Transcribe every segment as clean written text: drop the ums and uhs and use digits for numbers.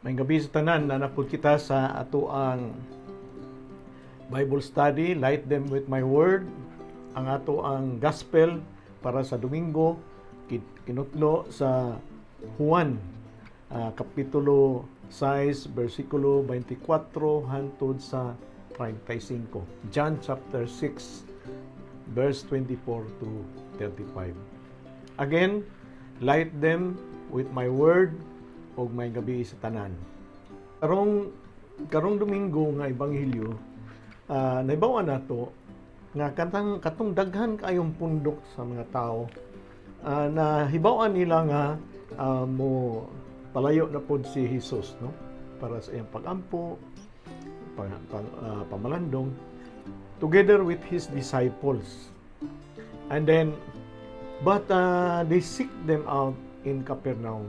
Maayong gabii sa tanan, naa na pud kita sa atoang Bible study, Light Them With My Word. Ang atoang gospel para sa Domingo, kinutlo sa Juan, Kapitulo 6, versikulo 24 hangtod sa 35. John chapter 6, verse 24 to 35. Again, light them with my word ug maayong gabii sa tanan. Karong Domingo nga ebanghelyo, nahibaw-an nato nga katang katong daghan kaayong pundok sa mga tao, na hibaw-an nila nga mo palayo na pod si Jesus, no, para sa iyang pagampo, pamalandong together with his disciples. And then but they seek them out in Capernaum.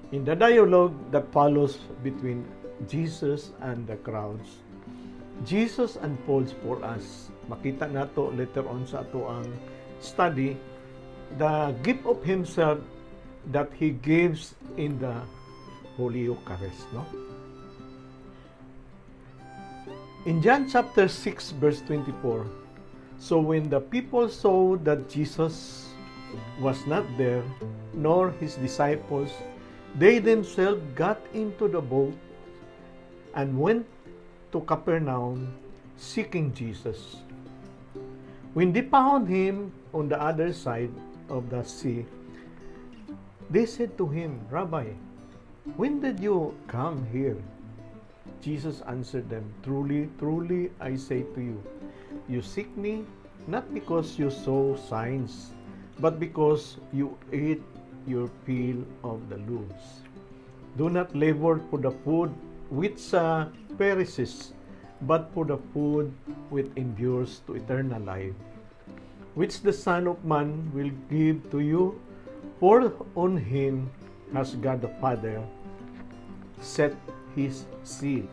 In the dialogue that follows between Jesus and the crowds, Jesus unfolds for us. Makita nato later on sa atoang study the gift of himself that he gives in the Holy Eucharist, no? In John chapter 6 verse 24, so when the people saw that Jesus was not there, nor his disciples, they themselves got into the boat and went to Capernaum seeking Jesus. When they found him on the other side of the sea, they said to him, "Rabbi, when did you come here?" Jesus answered them, "Truly, truly, I say to you, you seek me not because you saw signs, but because you ate your fill of the loaves. Do not labor for the food which perishes, but for the food which endures to eternal life, which the Son of Man will give to you, for on him has God the Father set his seal."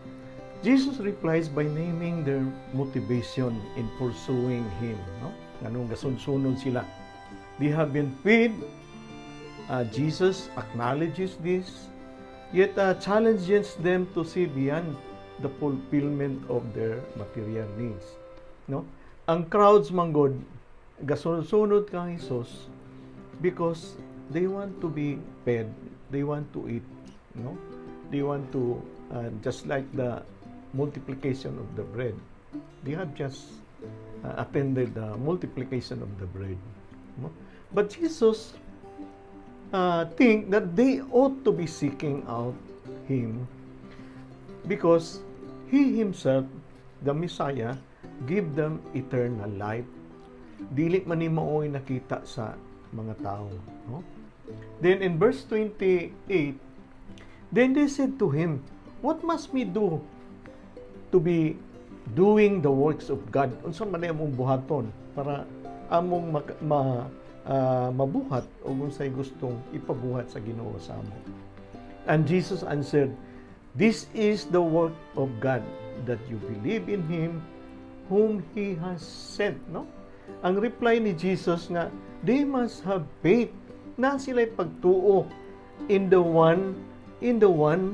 Jesus replies by naming their motivation in pursuing him. No? Nganong gasunod sila. They have been fed. Jesus acknowledges this, yet challenges them to see beyond the fulfillment of their material needs. No? Ang crowds manggod gasunod-sunod kang Jesus because they want to be fed, they want to eat, no? They want to just like the multiplication of the bread. They have just attended the multiplication of the bread. No? But Jesus think that they ought to be seeking out him because he himself, the Messiah, give them eternal life. Dili man ni mao'y nakita sa mga tao. No? Then in verse 28, then they said to him, "What must we do to be doing the works of God?" Unsa man among buhaton para among mabuhat o unsay gustong ipabuhat sa Ginoo sa amo? And Jesus answered, "This is the work of God, that you believe in Him whom He has sent." No? Ang reply ni Jesus nga, they must have faith na sila'y pagtuo in the one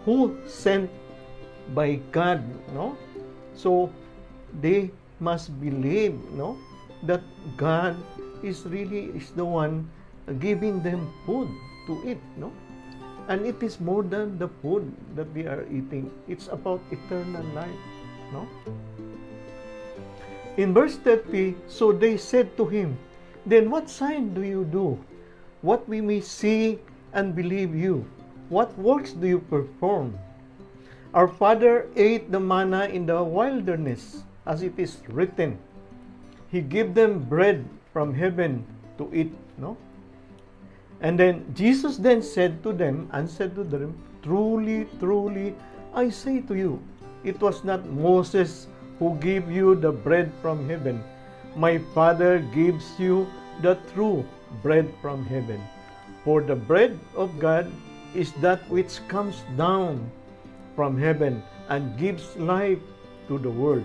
who sent by God, no? So they must believe, no, that God is really is the one giving them food to eat, no? And it is more than the food that they are eating. It's about eternal life, no? In verse 30, so they said to him, "Then what sign do you do? What we may see and believe you? What works do you perform? Our father ate the manna in the wilderness, as it is written, 'He gave them bread from heaven to eat.'" No? And then Jesus then said to them, and said to them, "Truly, truly, I say to you, it was not Moses who gave you the bread from heaven. My Father gives you the true bread from heaven. For the bread of God is that which comes down from heaven and gives life to the world."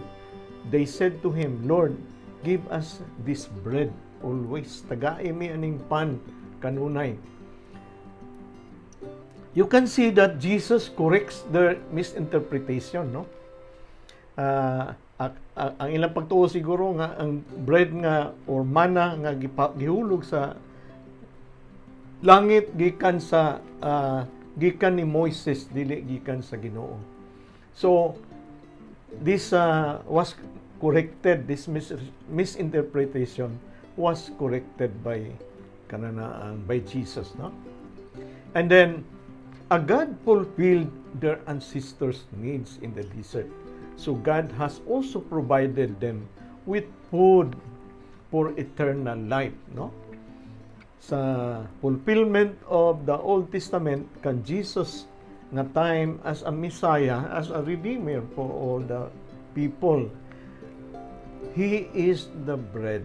They said to him, "Lord, give us this bread always." Tagai mi aning pan kanunay. You can see that Jesus corrects their misinterpretation, no? Ang ilang pagtuo siguro nga ang bread nga or mana nga gihulog sa langit gikan ni Moises, dili gikan sa Ginoo. So this was corrected, this misinterpretation was corrected by kananaan by Jesus, no? And then a God fulfilled their ancestors' needs in the desert. So God has also provided them with food for eternal life, no? Sa fulfillment of the Old Testament kan Jesus nga time as a Messiah, as a Redeemer for all the people. He is the bread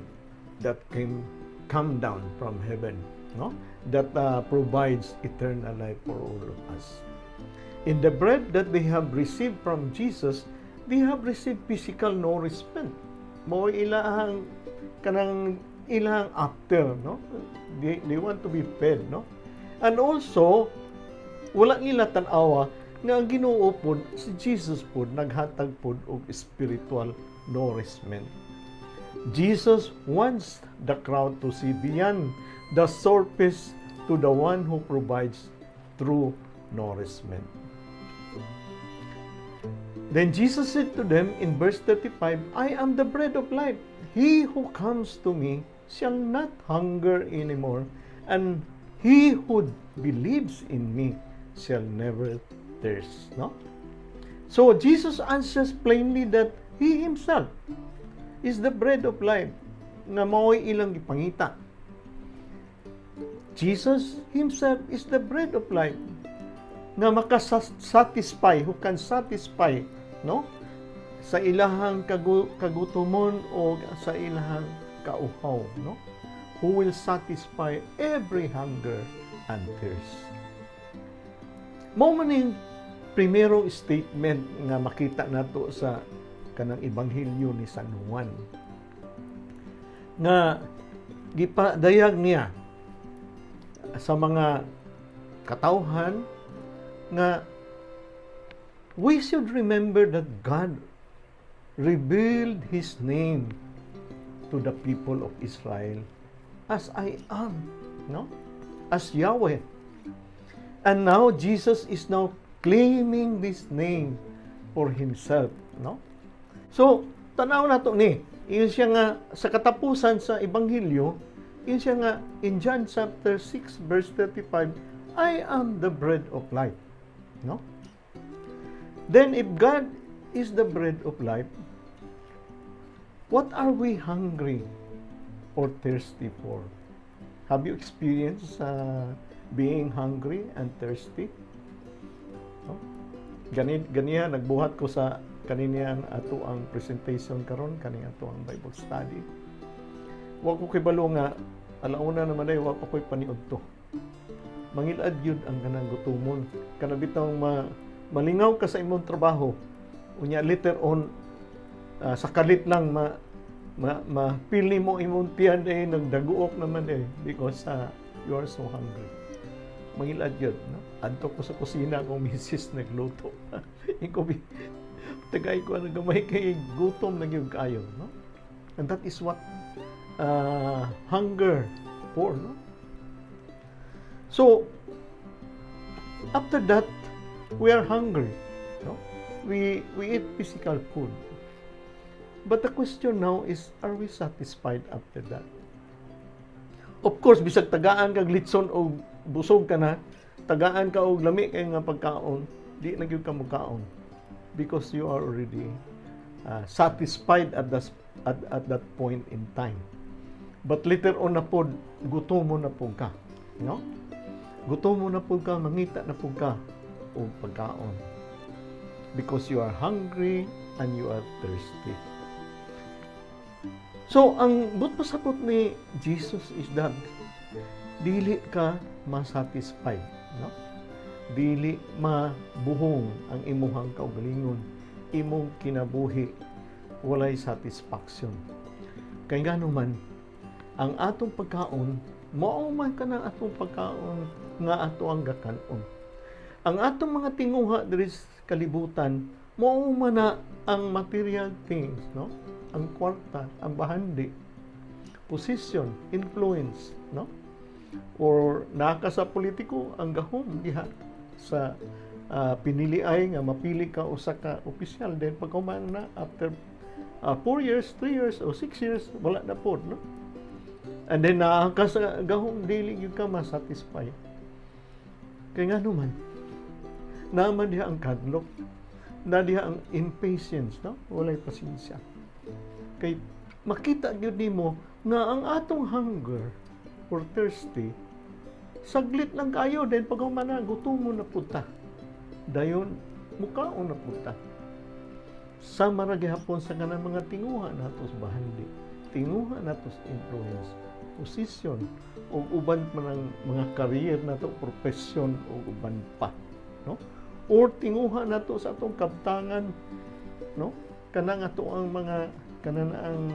that came come down from heaven, no? That provides eternal life for all of us. In the bread that they have received from Jesus, they have received physical nourishment. Mao ilahang kanang ilang after, no? They want to be fed, no? And also, wala nila tan-awa nga ang Ginoo pod, si Jesus pod, naghatag pod og spiritual nourishment. Jesus wants the crowd to see beyond the surface to the one who provides true nourishment. Then Jesus said to them in verse 35, "I am the bread of life. He who comes to me shall not hunger anymore, and he who believes in me shall never thirst." No? So Jesus answers plainly that he himself is the bread of life nga mao'y ilang gipangita. Jesus himself is the bread of life nga makasatisfy, who can satisfy, no? Sa ilahang kagutomon o sa ilahang kauhaw, no? Who will satisfy every hunger and thirst. Mao man ning primero statement nga makita nato sa kanang Ebanghelyo ni San Juan nga gipadayag niya sa mga katawhan nga we should remember that God revealed His name to the people of Israel as "I Am," no? As Yahweh. And now Jesus is now claiming this name for himself, no? So, tanaw nato ni, iyon siya nga sa katapusan sa Ebanghelyo, iyon siya nga in John chapter 6 verse 35, "I am the bread of life." No? Then if God is the bread of life, what are we hungry or thirsty for? Have you experienced being hungry and thirsty? No? Ganiha nagbuhat ko sa kaniniyan ato ang presentation karon, kani ato ang Bible study. Wa ko kibalo nga alauna naman ay wa pa ko'y paniud to. Mangilad yun ang kanang gutomon. Kana bitawng malingaw ka sa imong trabaho. Unya later on sa kalit lang ma ma mapili mo imong tiyan eh nagdaguok naman eh because you are so hungry. Mangilad yun, no? Adto ko sa kusina, akong misis nagluto. Iko bi tagay ko ang gamay kay gutom na gyud kayo, no? And that is what hunger for, no? So after that, we are hungry, no? We eat physical food. But the question now is, are we satisfied after that? Of course, bisag tagaan kag litson o busog ka na, tagaan ka og lami kay nga pagkaon, di na gyud ka mokaon because you are already satisfied at that point in time. But later on na pod, gutom mo na pod ka, no? Gutom mo na pod ka, mangita na pod ka og pagkaon. Because you are hungry and you are thirsty. So, ang buot pasabot ni Jesus is that dili ka masatisfied, no? Dili mabuhong ang imuhang kaugalingon, imong kinabuhi, walay satisfaction. Kay ngano man, ang atong pagkaon, mao man kanang atong pagkaon nga ato ang gakanon. Ang atong mga tinguha diri sa kalibutan, mao man na ang material things, no? Ang kwarta, ang bahandi, position, influence, no? Or naa ka sa politiko, ang gahom diha sa pinili ay nga mapili ka usa ka opisyal, then pagkahuman na after 4 years, 3 years o 6 years, wala na pod, no? And then naa ka sa gahom, dili gyud ka masatisfy. Kay ngano man, naa man diha ang kadlok, na diha ang impatience, no? Walay pasensya. Kay makita gyud nimo nga ang atong hunger or thirsty saglit lang kayo, then pag human na, gutomon na pud ta. Dayon mukaon na pud ta. Sama ra gihapon sa kanang mga tinguha nato sa bahandi, tinguha nato sa influence, position o uban pa ng mga career nato, profession o uban pa, no? Or tinguha nato sa atong kabtangan, no? Kanang ato ang mga kanan ang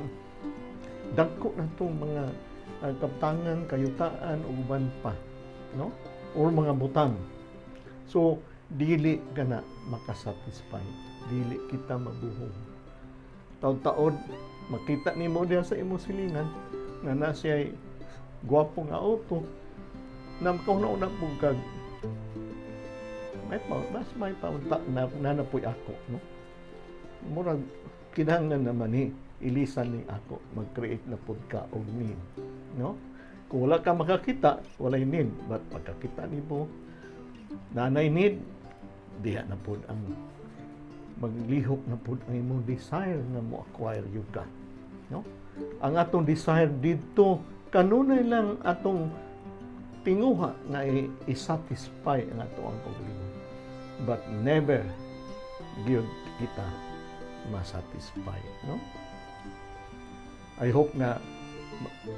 dagko natong mga kabtangan, kayutaan ug uban pa, no? Or mga butang. So dili ka na makasatisfy, dili kita mabuhong. Taod-taod makita nimo diha sa imong silingan nga na siya gwapo nga auto na makahuna-huna pod kag may pa mas may paunta na, na napoy ako, no? Murag kinahanglan naman ni ilisan ning ako, mag-create na pod ka og need, no? Kung wala ka makakita, walay need, but pagkakita nimo nanay need diha na pod ang maglihok na pod ang imong desire nga mo acquire gyud ka, no? Ang atong desire didto kanunay lang atong tinguha nga i-satisfy ang ato ang kaugalingon, but never gyud kita masatisfy, no? I hope nga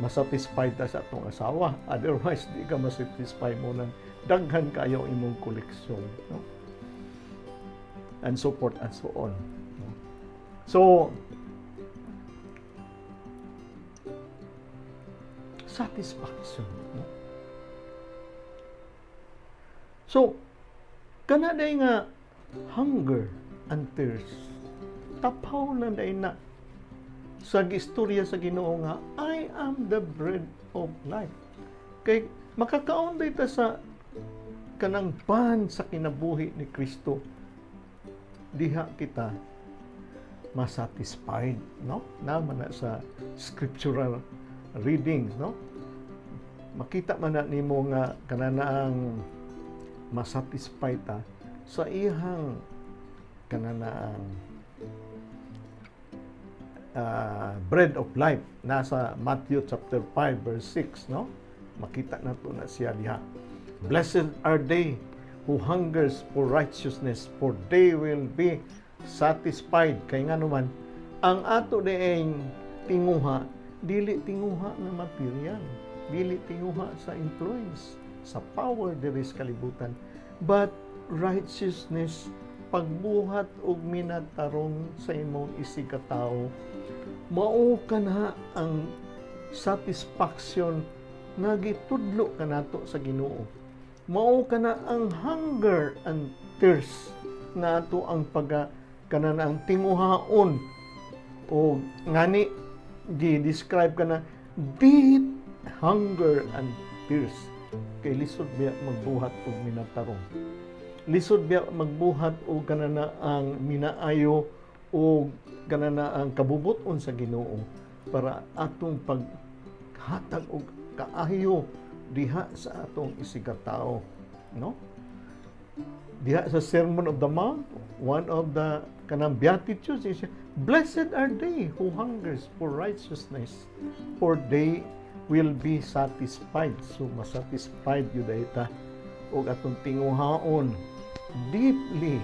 masatisfied ta sa atong asawa. Otherwise, di ka masatisfy mo ng daghan kayo imong koleksyon, no? And so forth and so on, no? So satisfaction, no? So kana day nga hunger and thirst, tapaw na day na sa gistorya sa Ginoo nga "I am the bread of life." Kay makakaon day ta sa kanang pan sa kinabuhi ni Kristo, diha kita masatisfied, no? Naman na sa scriptural readings, no? Makita man na nimo nga kananaang masatisfy ta sa iyang kananaang bread of life. Nasa Matthew chapter 5 verse 6, no? Makita nato na siya diha. "Blessed are they who hungers for righteousness, for they will be satisfied." Kay ngano man, ang ato dieng tinguha dili tinguha nga material, dili tinguha sa influence, sa power diri sa kalibutan, but righteousness, pagbuhat og minatarong sa imong isigkatawo. Mao kana ang satisfaction nga gitudlo kanato sa Ginoo. Mao kana ang hunger and thirst nga ato ang pagka kana ang tinguhaon o ngani gi-describe kana deep hunger and thirst. Kay lisod biya magbuhat og minatarong, lisod biya magbuhat og kana na ang minaayo o kana na ang kabubuton sa Ginoo para atong paghatag og kaayo diha sa atong isigkatao, no? Diha sa Sermon of the Mount, one of the kanang beatitudes is "Blessed are they who hungers for righteousness, for they will be satisfied." So masatisfied gyud ta og atong tinguhaon deeply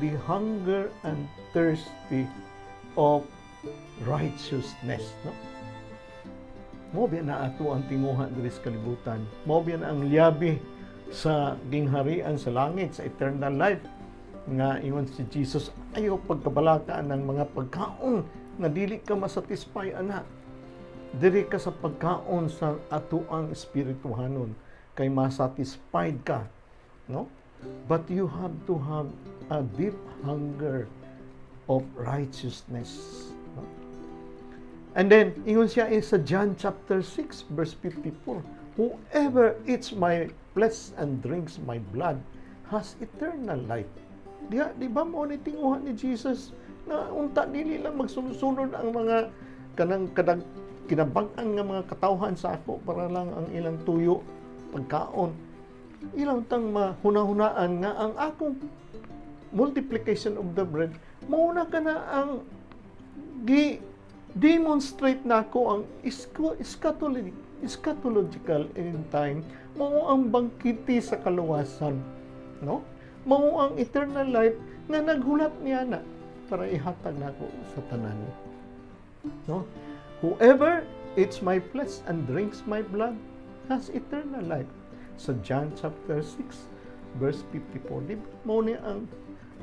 the hunger and thirsty of righteousness, no? Mao biya na ato ang tinguha diri sa kalibutan. Mao biya na ang liyabi sa gingharian sa langit, sa eternal life nga ingon si Jesus, ayaw pagkabalakaan ng mga pagkaon nga dili ka masatisfy ana. Diri ka sa pagkaon sa atoang espirituhanon kay masatisfied ka, no? But you have to have a deep hunger of righteousness. No? And then, ingon siya in sa John chapter 6, verse 54, "Whoever eats my flesh and drinks my blood has eternal life." Diha, di ba mao ni tinguha ni Jesus na unta dili lang magsunod-sunod ang mga kanang kadag kinabag-an nga mga katawhan sa ako para lang ang ilang tuyo pagkaon. Ilang tang mahuna-hunaan nga ang akong multiplication of the bread mao na kana ang gi demonstrate nako ang eschatological in time, mao ang bangkete sa kaluwasan, no? Mao ang eternal life nga naghulat niya na para ihatag nako sa tanan, no? Whoever eats my flesh and drinks my blood has eternal life, sa John chapter 6 verse 54. Di ba mao ni ang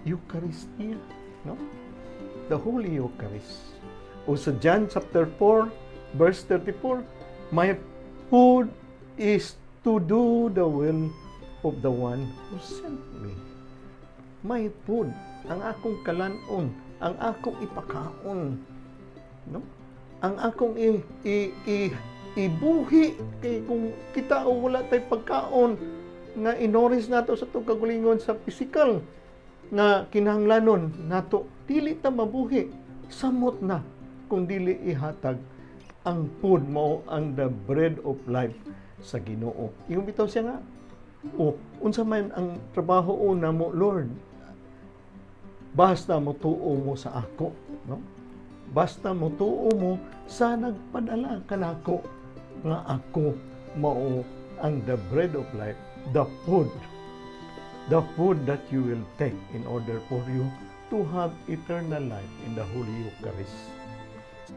Eucharistia, no? The Holy Eucharist. O sa John chapter 4 verse 34, "My food is to do the will of the one who sent me." My food, ang akong kalanon, ang akong ipakaon, no? Ang akong i, i, i ibuhi kay kung kita o wala tay pagkaon nga i-nourish nato sa atong kaugalingon sa physical nga kinahanglanon nato, dili ta mabuhi. Samot na kung dili ihatag ang food, mao ang the bread of life sa Ginoo. Ingon bitaw siya nga, "Oh, unsa man ang trabaho o namo, Lord?" Basta motuo mo sa ako, no? Basta motuo mo sa nagpadala kanako nga ako mao ang the bread of life, the food. The food that you will take in order for you to have eternal life in the Holy Eucharist.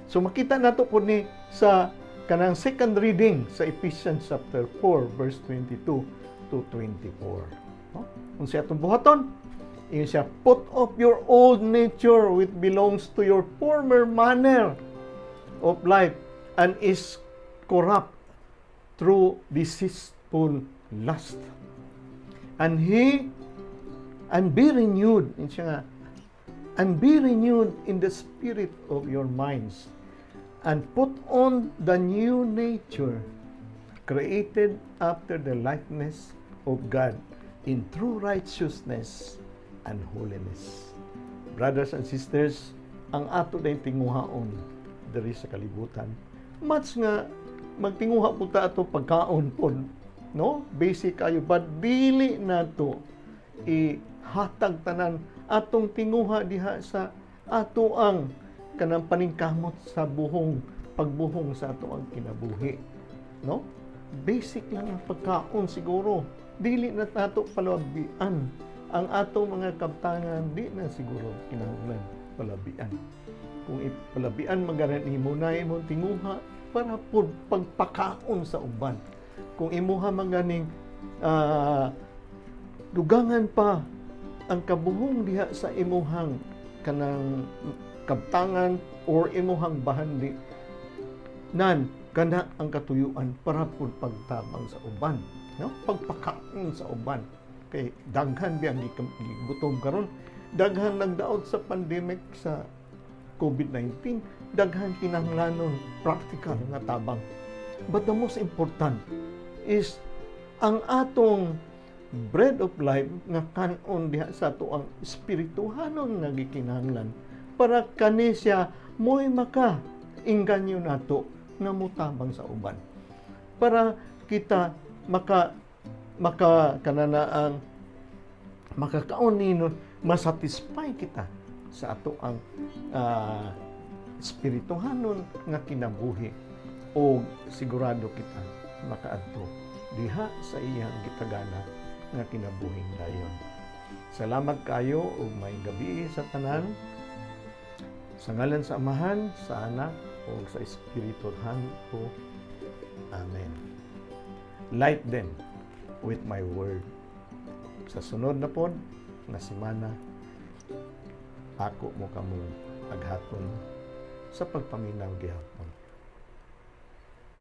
So makita nato po ni sa kanang second reading sa Ephesians chapter 4 verse 22 to 24. No? Unsa atong buhaton? Ingon siya, "Put off your old nature which belongs to your former manner of life and is corrupt through deceitful lust. And be renewed," ingon siya nga, "and be renewed in the spirit of your minds, and put on the new nature, created after the likeness of God in true righteousness and holiness." Brothers and sisters, ang ato na tinguhaon diri sa kalibutan. Much nga magtinguha po ta ato pagkaon pod, no? Basic kayo, but dili nato ihatag tanan atong tinguha diha sa ato ang kanang paningkamot sa buhong pagbuhong sa ato ang kinabuhi, no? Basic lang ang pagkaon siguro. Dili na nato palabian ang ato mga kabtangan, di na siguro kinahanglan palabian. Kung ipalabian man gani nimo na imong tinguha para pud pagpakaon sa uban. Kung imuha man ganing dugangan pa ang kabuhong diha sa imuhang kanang kabtangan or imuhang bahandi nan, kana ang katuyuan para pud pagtabang sa uban, no? Pagpakaon sa uban kay daghan biya ang gigutom karon, daghan nagdaot sa pandemic sa COVID-19, daghan kinahanglanon practical nga tabang. But the most important is ang atong bread of life nga kanon diha sa ato ang espirituhanon nga gikinahanglan para kani siya mo'y maka inganyo nato nga motabang sa uban para kita maka maka kanana ang makakaon nino, masatisfy kita sa ato ang espirituhanon nga kinabuhi o sigurado kita makaadto diha sa iyang gitagana nga kinabuhing dayon. Salamat kayo ug maayong gabii sa tanan. Sa ngalan sa Amahan, sa Anak ug sa Espiritu Santo. Amen. Light them with my word. Sa sunod na pod nga semana, ako mo kamo aghaton sa pagpaminaw gihapon.